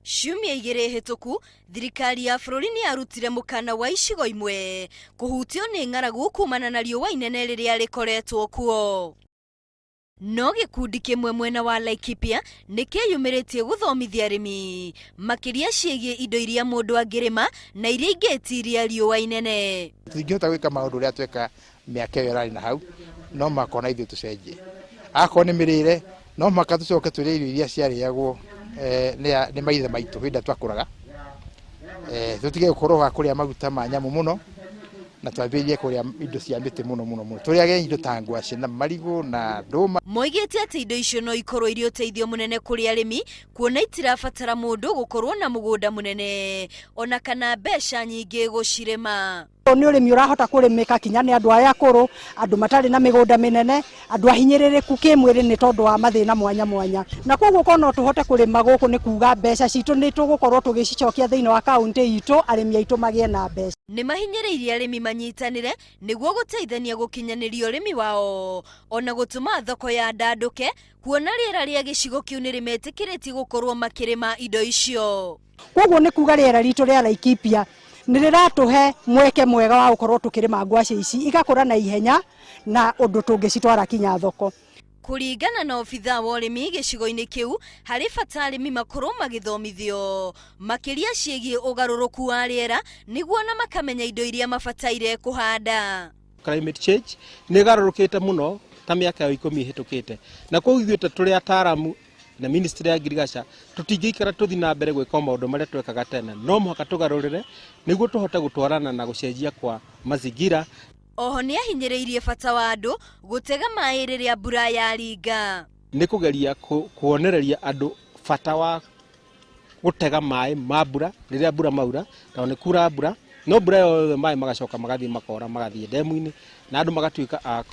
Ciumia igĩrĩ hĩtũku, thirikari ya bũrũri nĩ yarutire mũkana wa icigo imwe kũhutio nĩ ng'aragu kumana na riũa inene rĩrĩa rĩkoretwo kuo. No gĩkundi kĩmwe mwena wa Laikipia nĩ kĩyumĩrĩtie gũthomithia arĩmi makĩria ciĩgiĩ indo iria mũndũ angĩrĩma na iria ingĩtiria riũa inene. Tũtingĩhota gwĩka maũndũ ũrĩa tweka mĩaka ĩyo ĩrarĩ na hau, no mũhaka ona ithuĩ tũcenjie. Akorwo nĩ mĩrĩre, no mũhaka tũcoke tũrĩe irio iria ciarĩagwo nĩ maithe maitũ hĩndĩ ĩrĩa twakũraga. Tũtige gũkorwo wa kũrĩa maguta ma nyamũ mũno, na twambĩrĩrie kũrĩa indo cia mĩtĩ mũno mũno mũno. Tũrĩage indo ta ngwacĩ na marigũ na ndũma. Moigĩte atĩ indo icio no ikorwo irĩ ũteithio mũnene kũrĩ arĩmi kuona itirabatara mũndũ gũkorwo na mũgũnda mũnene ona kana mbeca nyingĩ gũcirĩma. Nĩ ũrĩmi ũrahota kũrĩmĩka kinya nĩ andũ aya akũrũ, andũ matarĩ na mĩgũnda mĩnene, andũ ahinyĩrĩrĩku kĩmwĩrĩ nĩ tondũ wa mathĩna mwanya mwanya. Na koguo korwo no tũhote kũrĩma gũkũ nĩ kuga mbeca citũ nĩ tũgũkorwo tũgĩcicokia thĩinĩ wa kaũntĩ itũ, arĩmi aitũ magĩe na mbeca. Nĩ mahinyĩrĩirie arĩmi manyitanĩre nĩguo gũteithania gũkinyanĩria ũrĩmi wao ona gũtũma thoko yandandũke kuona rĩera rĩa gĩcigo kĩu nĩ rĩmetĩkĩrĩtie gũkorwo makĩrĩma indo icio. Koguo nĩ kuga rĩera ritũ rĩa Laikipia nĩ rĩratũhe mweke mwega wa gũkorwo tũkĩrĩma ngwacĩ ici igakũra na ihenya na ũndũ tũngĩcitwara kinya thoko. Kũringana na obithaa wa ũrĩmi gĩcigo-inĩ kĩu, harĩ bata arĩmi makorwo magĩthomithio makĩria ciĩgiĩ ũgarũrũku wa rĩera nĩguo ona makamenya indo iria mabataire kũhanda. Climate change nĩ ĩgarũrũkĩte mũno ta mĩaka ya ikũmi ĩhĩtũkĩte, na koguo ithuĩ ta tũrĩ ataaramu na ministry ya ngirigaca tũtingĩikara tũthi na mbere gwĩka o maũndũ marĩa twekaga tene, no mũhaka tũgarũrĩre nĩguo tũhote gũtwarana na gũcenjia kwa mazingira. Oho nĩahinyĩrĩirie bata wa andũ gũtega maĩ rĩrĩa mbura yaringa. Nĩ kũgeria kuonereria andũ bata wa gũtega maĩ ma mbura rĩrĩa mbura maura, tondũ nĩ kura mbura, no mbura yothe maĩ magacoka magathiĩ makora magathiĩ ndemu-inĩ na andũ magatuĩka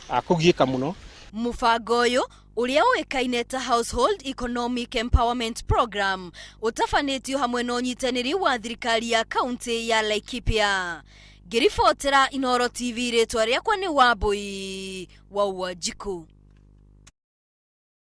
a kũgiĩka mũno. Mũbango ũyũ ũrĩa ũĩkaine ta Household Economic Empowerment Program ũtabanĩtio hamwe na ũnyitanĩri wa thirikari ya kaunti ya Laikipia. Ngĩribotera Inooro TV rĩtwa rĩakwa nĩ Wambui wa Wanjikũ.